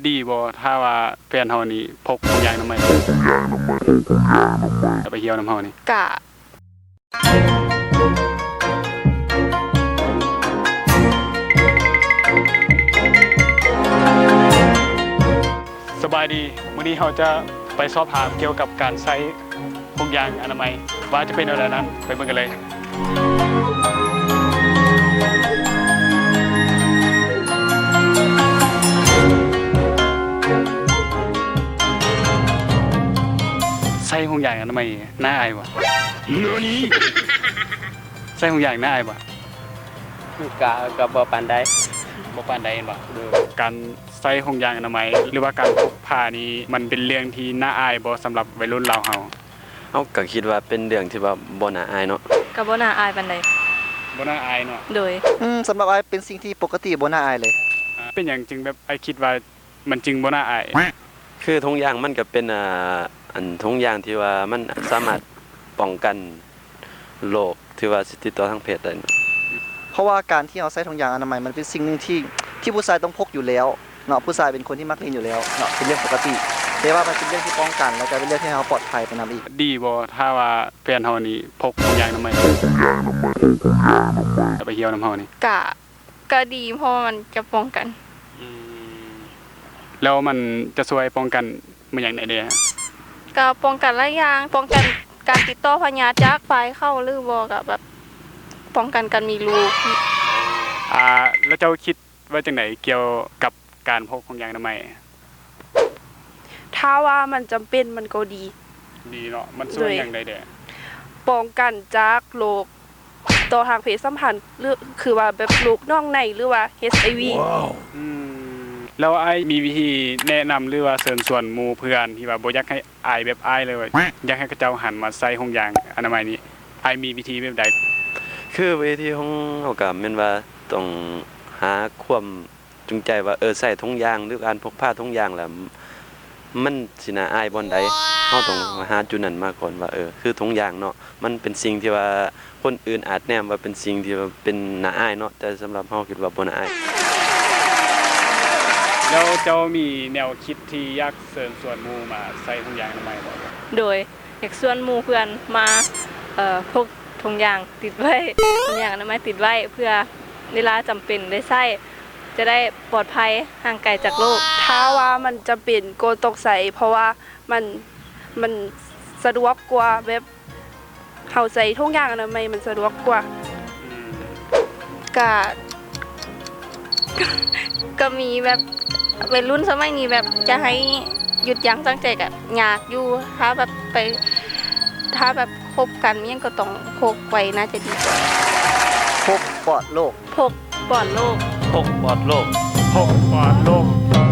ດີບໍ່ ຖ້າວ່າແຟນເຮົານີ້ ພົກຖົງຢາງອະນາໄມ ໄປຮຽວນຳເຮົານີ້? ກະ ສະບາຍດີ ມື້ນີ້ເຮົາຈະໄປສອບຖາມກ່ຽວກັບການໃຊ້ຖົງຢາງອະນາໄມ ວ່າຈະເປັນແນວໃດນັ້ນ ໄປເບິ່ງກັນເລີຍ. ໃຊ້ຖົງຢາງອະນາໄມໜ້າອາຍບໍ່? ນານິ? ໃຊ້ຖົງຢາງໜ້າອາຍບໍ່? ກະ ກະບໍ່ປານໃດ. ບໍ່ປານໃດແມ່ນບໍ່? ໂດຍ. ການໃຊ້ຖົງຢາງອະນາໄມ ຫຼືວ່າການພົກຜ້ານີ້ ມັນເປັນເລື່ອງທີ່ໜ້າອາຍບໍ່ ສຳລັບໄວລຸ້ນລາວເຮົາ? ເຮົາກະຄິດວ່າເປັນເລື່ອງທີ່ວ່າບໍ່ໜ້າອາຍເນາະ. ກະບໍ່ໜ້າອາຍປານໃດ. ບໍ່ໜ້າອາຍເນາະ. ໂດຍ. ອືມ ສຳລັບອ້າຍເປັນສິ່ງທີ່ປົກກະຕິ ບໍ່ໜ້າອາຍເລີຍ. ອາ ເປັນຫຍັງຈຶ່ງແບບ ອ້າຍຄິດວ່າມັນຈຶ່ງບໍ່ໜ້າອາຍ? ຄືຖົງຢາງມັນກະເປັນ ອາ ອັນຖົງຢາງທີ່ວ່າມັນສາມາດປ້ອງກັນໂລກ ທີ່ວ່າຊິຕິດຕໍ່ທາງເພດໄດ້. ເພາະວ່າການທີ່ເຮົາໃສ່ຖົງຢາງອະນາໄມ ມັນເປັນສິ່ງໜຶ່ງທີ່ ທີ່ຜູ້ຊາຍຕ້ອງພົກຢູ່ແລ້ວເນາະ, ຜູ້ຊາຍເປັນຄົນທີ່ມັກຫຼິ້ນຢູ່ແລ້ວເນາະ, ເປັນເລື່ອງປົກກະຕິ, ແຕ່ວ່າມັນເປັນເລື່ອງທີ່ປ້ອງກັນ ແລ້ວກະເປັນເລື່ອງທີ່ໃຫ້ເຮົາປອດໄພໄປນຳອີກ. ດີບໍ່ ຖ້າວ່າແຟນເຮົານີ້ ພົກຖົງຢາງອະນາໄມ ໄປຮຽວນຳເຮົານີ້? ກະ ກະດີ ເພາະວ່າມັນຈະປ້ອງກັນ. ອືມ ແລ້ວມັນຈະຊ່ວຍປ້ອງກັນ ແມ່ນຫຍັງແດ່? ກະປ້ອງກັນຫຼາຍຢ່າງ, ປ້ອງກັນການຕິດຕໍ່ພະຍາດຈາກຝ່າຍເຂົາ ຫຼືບໍ່ກະແບບປ້ອງກັນການມີລູກ. ອາ ແລ້ວເຈົ້າຄິດວ່າຈັ່ງໃດກ່ຽວກັບການພົກຖົງຢາງອະນາໄມ? ຖ້າວ່າມັນຈຳເປັນມັນກໍດີ. ດີເນາະ. ມັນຊ່ວຍຫຍັງໄດ້ແດ່? ປ້ອງກັນຈາກໂລກ ຕໍ່ທາງເພດສຳພັນ ຫຼື ຄືວ່າແບບໂລກໜອງໃນ ຫຼືວ່າ ເອັດໄອວີ. ອືມ ແລ້ວອ້າຍມີວິທີແນະນຳ ຫຼືວ່າເຊີນຊວນໝູ່ເພື່ອນທີ່ວ່າບໍ່ຢາກໃຫ້ອາຍແບບອ້າຍເລີຍ ຢາກໃຫ້ເຂົາເຈົ້າຫັນມາໃສ່ຖົງຢາງອະນາໄມນີ້ ອ້າຍມີວິທີແບບໃດ? ຄືວິທີຂອງເຮົາກະແມ່ນວ່າຕ້ອງຫາຄວາມ ຈູງໃຈວ່າ ເອີ ໃສ່ຖົງຢາງ ຫຼືການພົກພາຖົງຢາງລະ ມັນຊິໜ້າອາຍບ່ອນໃດ? ເຮົາຕ້ອງຫາຈຸດນັ້ນມາກ່ອນວ່າ ເອີ ຄືຖົງຢາງເນາະ ມັນເປັນສິ່ງທີ່ວ່າຄົນອື່ນອາດແນມວ່າເປັນສິ່ງທີ່ວ່າເປັນໜ້າອາຍເນາະ, ແຕ່ສຳລັບເຮົາຄິດວ່າບໍ່ໜ້າອາຍ. ແລ້ວເຈົ້າມີແນວຄິດທີ່ຢາກເຊີນຊວນໝູ່ມາໃສ່ຖົງຢາງອະນາໄມບໍ່? ໂດຍ. ຢາກຊວນໝູ່ເພື່ອນມາ ເອີ ພົກຖົງຢາງຕິດໄວ້ ຖົງຢາງອະນາໄມຕິດໄວ້ ເພື່ອເວລາຈຳເປັນໄດ້ໃຊ້ ຈະໄດ້ປອດໄພຫ່າງໄກຈາກໂລກ. ຖ້າວ່າມັນຈຳເປັນກໍຕ້ອງໃຊ້ ເພາະວ່າມັນ ມັນສະດວກກວ່າ ແບບເຮົາໃຊ້ຖົງຢາງອະນາໄມມັນສະດວກກວ່າ. ອືມ ກະ ກະມີແບບ ໄວລຸ້ນສະໄໝນີ້ແບບຈະໃຫ້ຢຸດຢັ້ງຊັ່ງໃຈກະຍາກຢູ່ ຖ້າແບບໄປ ຖ້າແບບຄົບກັນອີ່ຫຍັງກໍຕ້ອງພົກໄວ້ໜ້າຈະດີກວ່າ. ພົກປອດໂລກ. ພົກປອດໂລກ. ພົກປອດໂລກ. ພົກປອດໂລກ.